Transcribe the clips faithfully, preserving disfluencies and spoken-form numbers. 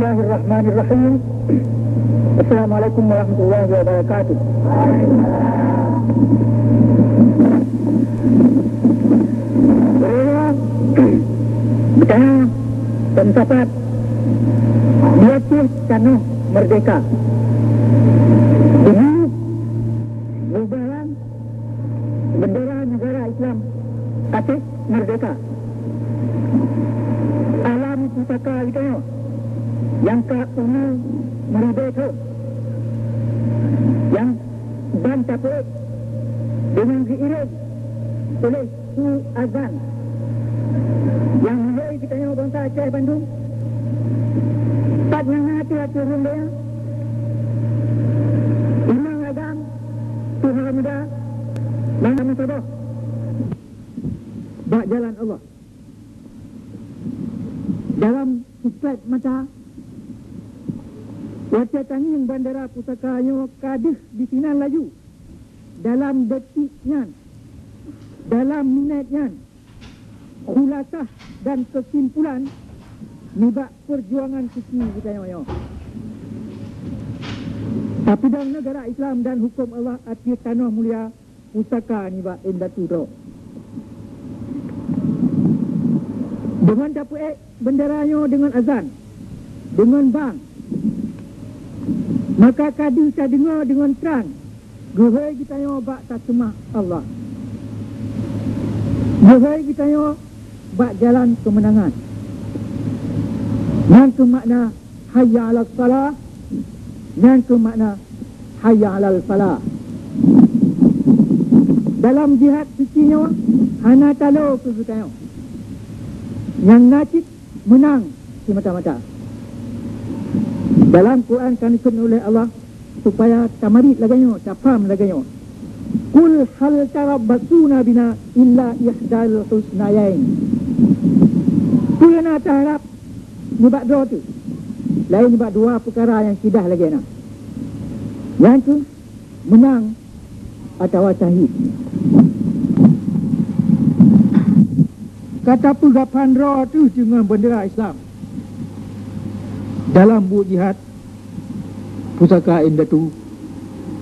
Bismillahirrahmanirrahim. Assalamualaikum warahmatullahi wabarakatuh. Beureuwa, beutanyong, dan sapat, di Aceh tanoh meurdehka. Dulu, bubaran bendera negara Islam Aceh meurdehka. Alam pusaka geutanyoe nyang ka umu meuribèe thôn, nyang ban tapeuék deungon geuiréng oleh su azan nyang meuloi geutanyoe bansa Aceh bandum, pat nyang na ateueh-ateueh rhueng donya, imam agam, tuha muda, dan meusaboh bak jalan Allah. Dalam siklat mata, watèe tangieng bandera pusaka nyoe ka deuh disinan laju. Dalam detik nyan, dalam minèt nyan, khulasah dan keusimpulan nibak peurjuangan suci geutanyoe nyoe. Tapeudong neugara Islam dan hukôm Allah ateueh tanoh mulia pusaka nibak indatu droe. Deungon tapeuék bendera nyoe deungon azan, deungon bang, maka ka deuh tadeungoe deungon trang geuhôi geutanyoe bak taseumah Allah, geuhôi geutanyoe bak jalan keumeunangan. Nyan keuh makna hayya 'alas shalah, nyan keuh makna hayya 'alal falah. Dalam jihad suci nyoe hana talo keu geutanyoe. Nyang na cit meunang simata-mata. Dalam Quran ka neukheun oleh Allah supaya tamarit lagèe nyoe, tapham lagèe nyoe. "Qul hal tarabbasuna bina illa ihdal husnayain." Peue na taharab nibak droe teuh, laén nibak dua peukara nyang sidah lagèe na, nyan keuh meunang atawa syahid. Ka tapeugah phan droe teuh deungon beundera Islam dalam buet jihad pusaka indatu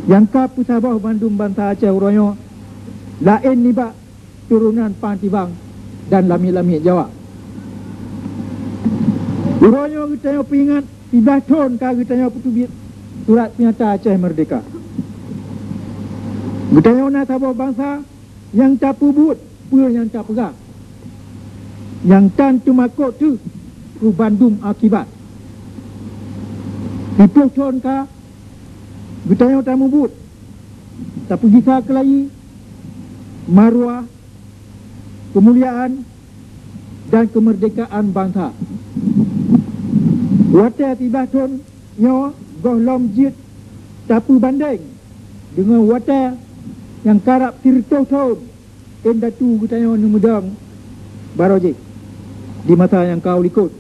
nyang ka peusaboh bandum bansa Aceh uroe nyoe, laén nibak turonan Pang Tibang dan lamiet-lamiet Jawa. Uroe nyoe geutanyoe peuingat siblaih thon ka geutanyoe peuteubiet Surat Peunyata Aceh Meurdehka. Geutanyoe na saboh bansa nyang tapeubuet peue nyang tapeugah, nyang tan teumakot teuh keu bandum akibat. Siploh thon ka geutanyoe tamubuet, tapeugisa keulayi, maruah, keumuliaan, dan keumeurdekaan bansa. Watèe siblaih thon nyoe gohlom jeuet tapeubandeng deungon watèe nyang karab sireutôh thon indatu geutanyoe neumeudong barô jih di masa nyang ka u likot.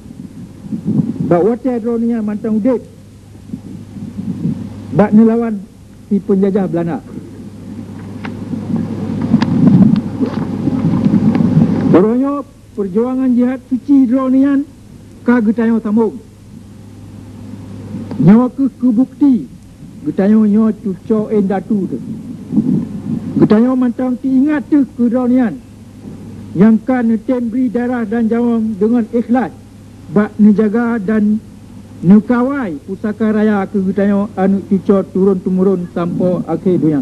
Bak watèe droeneuh nyan mantong udeb bak neulawan si peunjajah Beulanda. Uroe nyoe peurjuangan jihad suci droeneuh nyan ka geutanyoe sambong. Nyoe keuh keubukti geutanyoe nyoe cuco indatu teuh. Geutanyoe mantong teuingat teuh keu droeneuh nyan nyang ka neutem bri darah dan nyawöng deungon ikhlaih bak neujaga dan neukawai pusaka raya keu geutanyoe aneuk cuco turôn-teumurôn sampoe akhé donya.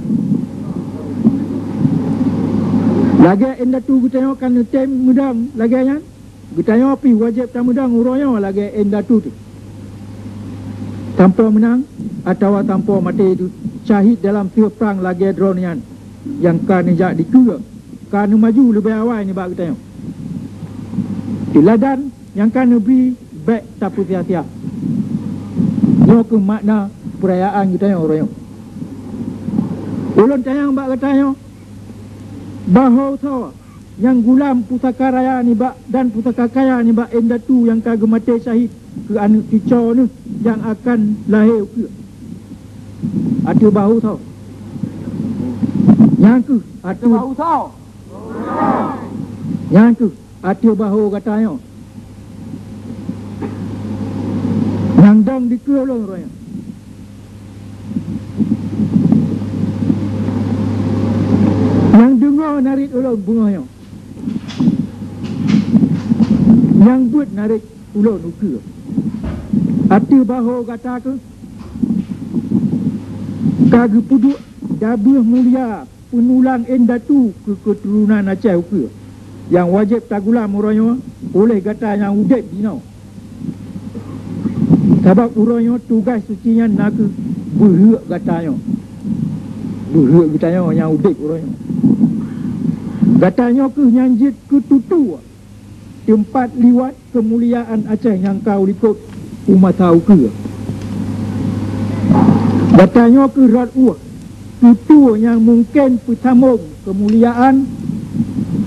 Lagèe indatu geutanyoe ka neutem meudong lagèe nyan, geutanyoe pih wajéb tameudong uroe nyoe lagèe indatu teuh. Tanpa meunang atawa tanpa maté teuh, syahid dalam sieuh prang lagèe droeneuh nyan nyang ka neujak dikeue, ka neumaju leubeh awai nibak geutanyoe. Teuladan nyang ka neubri bèk tapeusia-sia. Nyoe keuh makna peurayaan geutanyoe uroe nyoe. Ulôn tanyong bak geutanyoe, bahô soe nyang gulam pusaka raya nibak dan pusaka kaya nibak indatu nyang ka geumaté syahid keu aneuk cuco neuh nyang akan lahé ukeue? Ateueh bahô soe? Nyan keuh ateueh bahô soe? Nyan keuh ateueh bahô gata nyoe. Nyang Keu ulôn uroe nyoe. Nyang deungoe narit ulôn beungoh nyoe. Nyang beuet narit ulôn ukeue. Ateueh bahô gata keuh ka geupeuduek dabeuh mulia peunulang indatu keu keuturonan Aceh ukeue, nyang wajéb tagulam uroe nyoe uleh gata nyang udeb jinoe. Sabab uroe nyoe tugaih suci nyan na kheueh beuheuek gata nyoe. Beuheuek gata nyoe nyang udeb uroe nyoe. Gata nyoe kheueh nyang jeuet keu tutoe teumpat liwat keumuliaan Aceh nyang ka u likot u masa ukeue. Gata nyoe kheueh rot ueh tutoe nyang mungken peusambong keumuliaan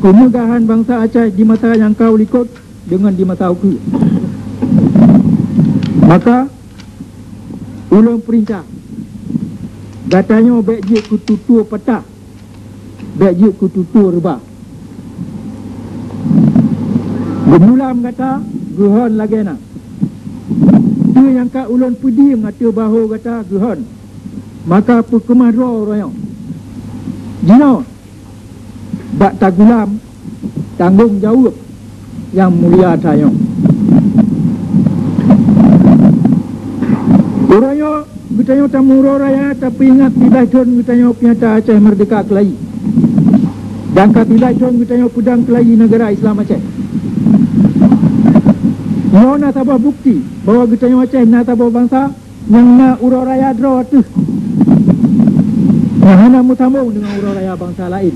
keumeugahan bansa Aceh di masa nyang ka u likot deungon di masa ukeue. Maka, ulôn peurintah, gata nyoe bék jeuet keu tutoe patah, bék jeuet keu tutoe reubah. Geumulam gata geuhon lagée na. Peue nyang ka ulôn peudiem ateueh bahô gata geuhon, maka peukeumah droe uroe nyoe. Jinoe, bak tagulam tanggong jaweueb nyang mulia tanyoe. Uroe nyoe geutanyoe tameuuroe raya tapeuingat siblaih thon geutanyoe peunyata Aceh Meurdehka keulayi, dan ka siblaih thon geutanyoe peudong keulayi neugara Islam Aceh. Nyoe na saboh bukeuti bahwa geutanyoe Aceh na saboh bansa nyang na uroe raya droe teuh, nyang hana meusambong deungon uroe raya bansa laén.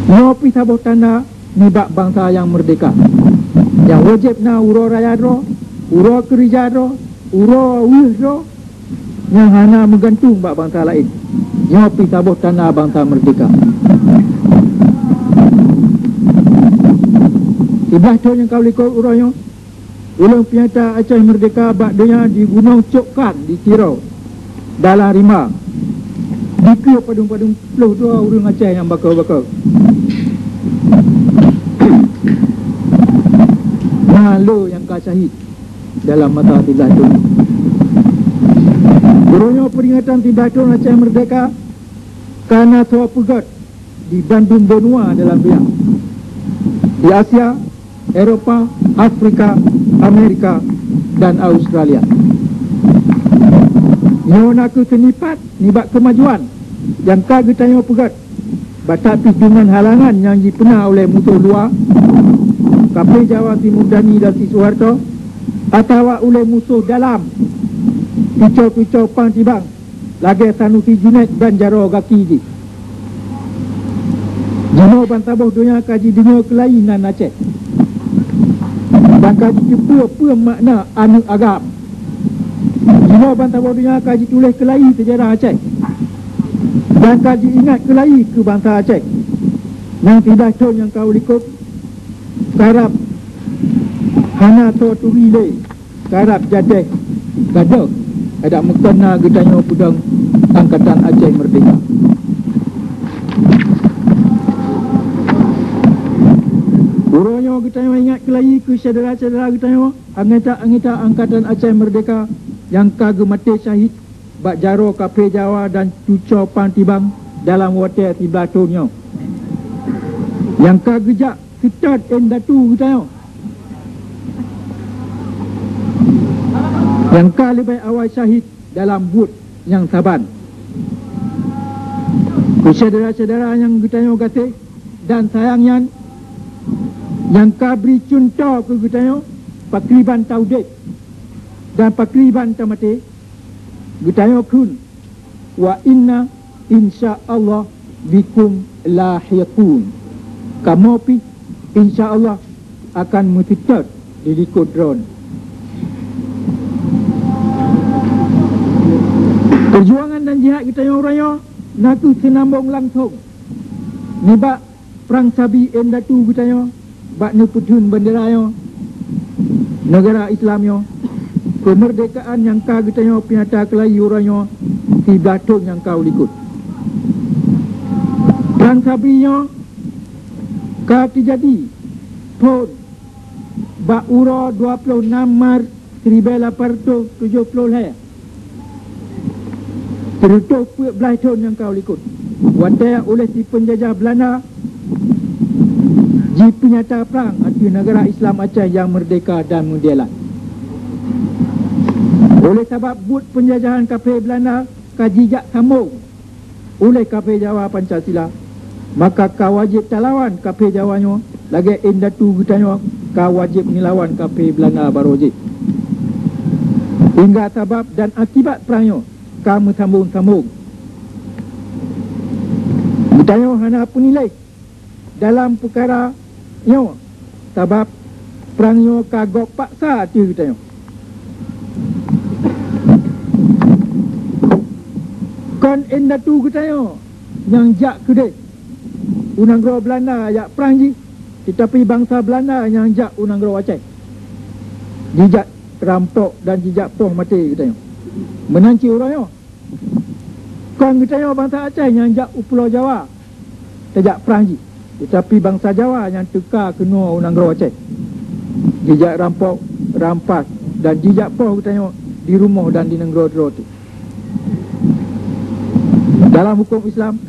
Nyoe pih saboh tanda nibak bansa nyang meurdehka, nyang wajéb na uroe raya droe, uroe keureuja droe, uroe weueh droe, nyang hana meugantung bak bansa laén. Nyoe pih saboh tanda bansa meurdehka. Siblaih thon nyang ka u likot uroe nyoe, ulôn peunyata Aceh Meurdehka bak donya di Gunong Cokkan di Tiro, dalam rimba. Dikeue padum-padum ploh droe ureuëng Aceh nyang bakoe-bakoe. Na le nyang ka syahid dalam masa siblaih thon. Uroe nyoe peuringatan siblaih thon Aceh Meurdehka ka na soe peugét di bandum benua dalam donya, di Asia, Eropa, Afrika, Amerika, dan Australia. Nyoe na kheueh seunipat nibak keumajuan nyang ka geutanyoe peugét, batat pih deungon halangan nyang jipeuna uleh musoh luwa, kaphé Jawa Simurdani dan si Soeharto, atawa uleh musoh dalam, tucoe-tucoe pang tibang, lagée Sanusi Junaid dan jaroe gaki jih. Jinoe ban saboh donya ka jideungoe keulayi nan Aceh, dan ka jiteupeue peue makna aneuëk agam. Jinoe ban saboh donya ka jituléh keulayi seujarah Aceh, dan ka jiingat keulayi keu bansa Aceh. Nyang siblaih thon nyang ka u likot, karab hana soe turi lé. Karab jadeh gadôh, adak meukeuna geutanyoe peudong Angkatan Aceh Meurdehka. Uroe nyoe geutanyoe ingat keulayi keu syedara-syedara geutanyoe, anggota-anggota Angkatan Aceh Meurdehka nyang ka geumaté syahid bak jaroe kaphé Jawa dan tucoe pang tibang dalam watée siblaih thon nyoe, nyang ka geujak seutôt indatu geutanyoe, nyang ka leubeh awai syahid dalam buet nyang saban. Keu syedara-syedara nyang geutanyoe gaséh dan sayang nyan, nyang ka bri cuntoh keu geutanyoe pakriban taudeb dan pakriban tamaté, geutanyoe kheun, "Wa inna insya Allah bikum lahiqun." Kamoe pih insya Allah akan meuseutôt di likot Droeneuh. Peujuangan dan jihad geutanyoe uroe nyoe na kheueh seunambong langsong nibak prang sabi indatu geutanyoe bak neupeutheun bandera nyoe, neugara Islam nyoe, keumeurdekaan nyang ka geutanyoe peunyata keulayi uroe nyoe siblaih thon nyang ka u likot. Prang sabi nyoe ka teujadi phon bak uroe dua ploh nam Maret siribèe lapan reutôh tujoh ploh lhèe, sireutoh peuet blaih thôn nyang ka u likot, watèe uléh si peunjajah Beulanda jipeunyata prang ateueh neugara Islam Aceh nyang meurdéhka dan meudialat. Uléh sabab buet peunjajahan kaphé Beulanda ka jijak sambong uléh kaphé Jawa Pancasila, maka ka wajéb talawan kaphé Jawa nyoe lagèe indatu geutanyoe ka wajéb neulawan kaphé Beulanda barô jih. Hingga sabab dan akibat prang nyoe ka meusambong-sambong. Geutanyoe hana peuniléh dalam peukara nyoe, sabab prang nyoe ka gob paksa ateueh geutanyoe. Kon indatu geutanyoe nyang jak keudéh u nanggroe Beulanda jak prang jih, teutapi bansa Beulanda nyang jak u nanggroe Aceh, jijak rampok dan jijak poh maté geutanyoe. Meunan cit uroe nyoe, kon geutanyoe bansa Aceh nyang jak u Pulo Jawa tajak prang jih, teutapi bansa Jawa nyang teuka keunoe u nanggroe Aceh, jijak rampok, rampas, dan jijak poh geutanyoe di rumoh dan di nanggroe droe teuh. Dalam huköm Islam,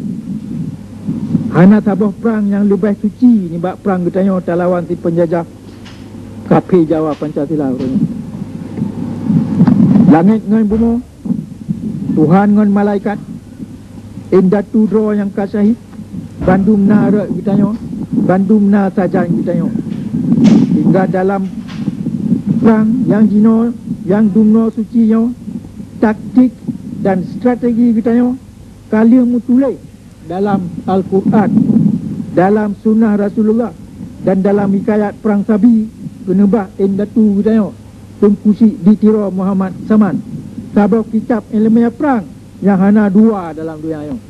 hana saboh prang nyang leubeh suci nibak prang geutanyoe talawan si peunjajah kaphé Jawa Pancasila uroe nyoe. Langét ngon bumoe, Tuhan ngon malaikat, indatu droe nyang ka syahid, bandum na rot geutanyoe, bandum na sajan geutanyoe. Hingga dalam prang nyang jinoe, nyang dumnoe suci nyoe, taktik dan strategi geutanyoe ka lheueh meutuléh dalam Al-Qur'an, dalam sunnah Rasulullah, dan dalam hikayat prang sabi keuneubah indatu geutanyoe, Teungku Chik di Tiro Muhammad Saman, saboh kitab iéleumé prang nyang hana dua dalam donya nyoe.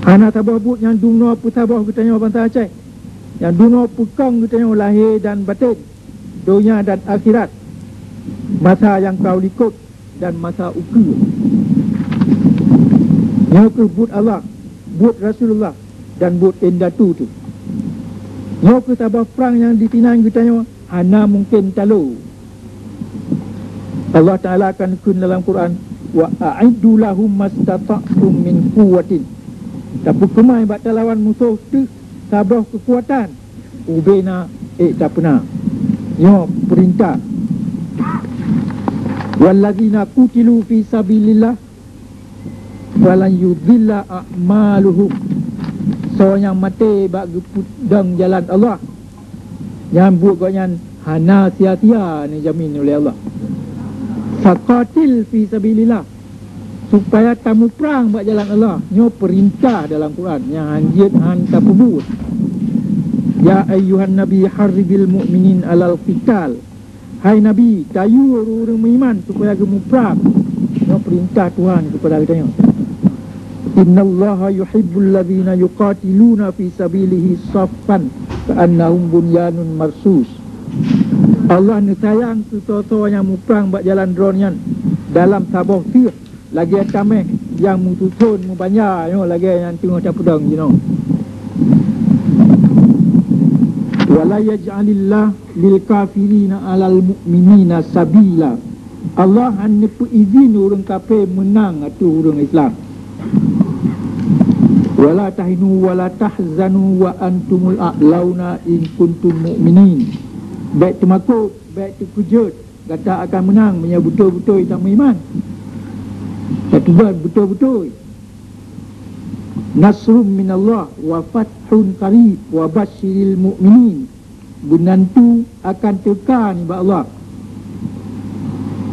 Hana saboh buet nyang dumnoe peusaboh geutanyoe bansa Aceh, nyang dumnoe peukong geutanyoe lahé dan batén, donya dan akhirat, masa nyang ka u likot dan masa ukeue. Nyoe kheueh buet Allah, buet Rasulullah, dan buet indatu teuh. Nyoe kheueh saboh prang nyang disinan geutanyoe hana mungken talo. Allah Taala kan kheun dalam Quran, "Wa a'iddu lahum mastata'tum min quwwatin." Tapeukeumaih bak talawan musoh teuh saboh keukuatan, ubé na ék tapeuna. Nyoe peurintah. "Wallazina qutilu fi sabilillah falan yudhilla a'maluhum." Soe nyang maté bak geupeudong jalan Allah, nyan buet gobnyan hana sia-sia neujamin ulé Allah. "Faqatil fi sabilillah," supaya tamuprang bak jalan Allah. Nyoe peurintah dalam Quran nyang hanjeuet han tapeubuet. "Ya ayyuhan nabi harridil mu'minin alal qital." Hai Nabi, tayue ureuëng-ureuëng meuiman supaya geumuprang. Nyoe peurintah Tuhan keupada geutanyoe. "Innallaha yuhibbul ladzina yuqatiluna fi sabilihi saffan ka'annahum bunyanun marsus." Allah neusayang keu soe-soe nyang muprang bak jalan Droe nyan dalam saboh seueh, lagée tameh nyang meususon meubanja nyoe lagée nyang teungoh tapeudong jinoe. "Wa la yaj'alillah lil kafirina 'alal mu'minina sabila." Allah hana peuizin ureuëng kafé meunang ateueh ureuëng Islam. "Wa la tahinu wa la tahzanu wa antumul a'launa in kuntum mu'minin." Bék teumakot, bék teukeujot, gata akan meunang meunyoe beutôi-beutôi tameuiman. Tateubiet beutôi-beutôi. "Nasrum minallah wa fathun qarib wa basyiril mu'minin." Beunantu akan teuka nibak Allah.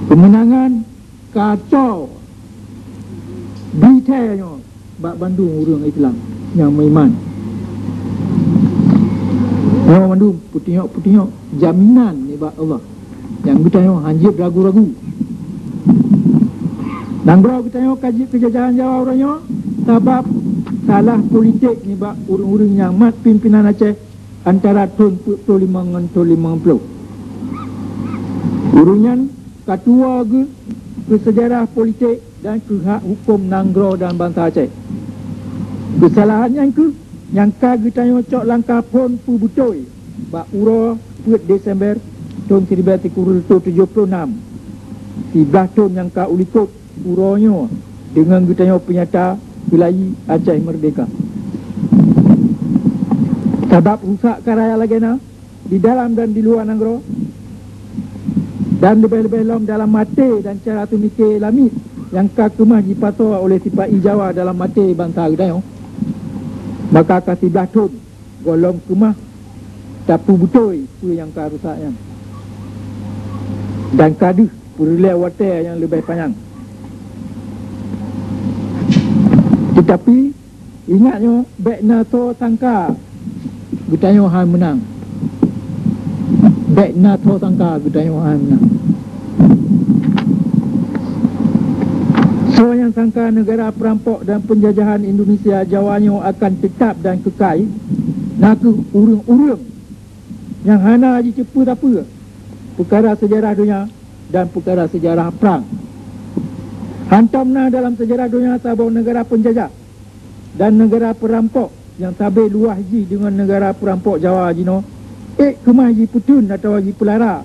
Keumeunangan ka cok bri thée nyoe bak bandum ureuëng Islam nyang meuiman. Nyoe mandum peutingok-peutingok jaminan nibak Allah nyang geutanyoe hanjeuet ragu-ragu. Nanggroe geutanyoe ka jeuet keu jajahan Jawa uroe nyoe sabab salah politek nibak ureuëng-ureuëng nyang mat pimpénan Aceh antara thon peuet ploh limong ngon thon limong ploh. Ureuëng nyan ka tuwoe geuh keu seujarah politek dan keu hak huköm nanggroe dan bansa Aceh. Keusalahan nyan kheueh nyang ka geutanyoe cok langkah phon peubeutôi bak uroe peuet Desember thon siribèe sikureueng reutôh tujôh plôh nam, siblaih thon nyang ka u likot uroe nyoe deungon geutanyoe peunyata keulayi Aceh Meurdehka. Sabab rusak ka raya lagèe na di dalam dan di luwa nanggroe, dan leubeh-leubeh lom dalam até dan cara teumike lamiet nyang ka keumah jipasoe oleh sipa-i Jawa dalam até bansa geutanyoe, maka ka siblaih thon gohlom keumah tapeubeutôi peue nyang ka rusak nyan, dan ka deuh peureulèe watèe nyang leubeh panyang. Teutapi, ingat nyoe, bèk na soe sangka geutanyoe hana meunang. Bèk na soe sangka geutanyoe hana meunang. Soe nyang sangka neugara peurampok dan peunjajahan Indonesia Jawa nyoe akan teutab dan keukai, na kheueh ureueng-ureueng nyang hana jiteupeue sapeue peukara seujarah donya dan peukara seujarah prang. Hantom na dalam seujarah donya saboh neugara peunjajah dan neugara peurampok nyang sabe luwah jih deungon neugara peurampok Jawa jinoe, ék keumah jipeutheun atawa jipeulara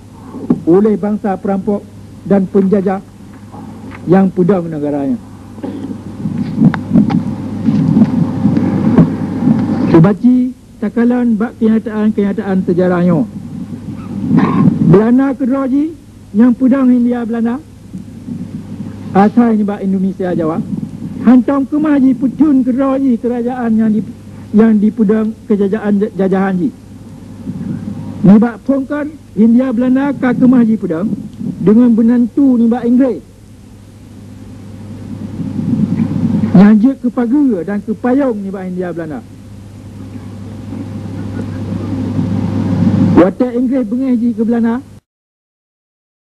uleh bansa peurampok dan peunjajah nyang peudong neugara nyan. Seubaci takalon bak keunyataan-keunyataan seujarah nyoe. Beulanda keudroe jih nyang peudong Hindia Beulanda asai nibak Indonesia Jawa, hantom keumah jipeutheun keudroe jih keurajeuen nyang di, nyang dipeudong keujajaan, jajahan jih. Nibak phôn kon, Hindia Beulanda ka keumah jipeudong deungon beunantu nibak Inggréh, nyang jeuet keu pageue dan keu payong nibak Hindia Beulanda. Watèe Inggréh beungéh jih keu Beulanda,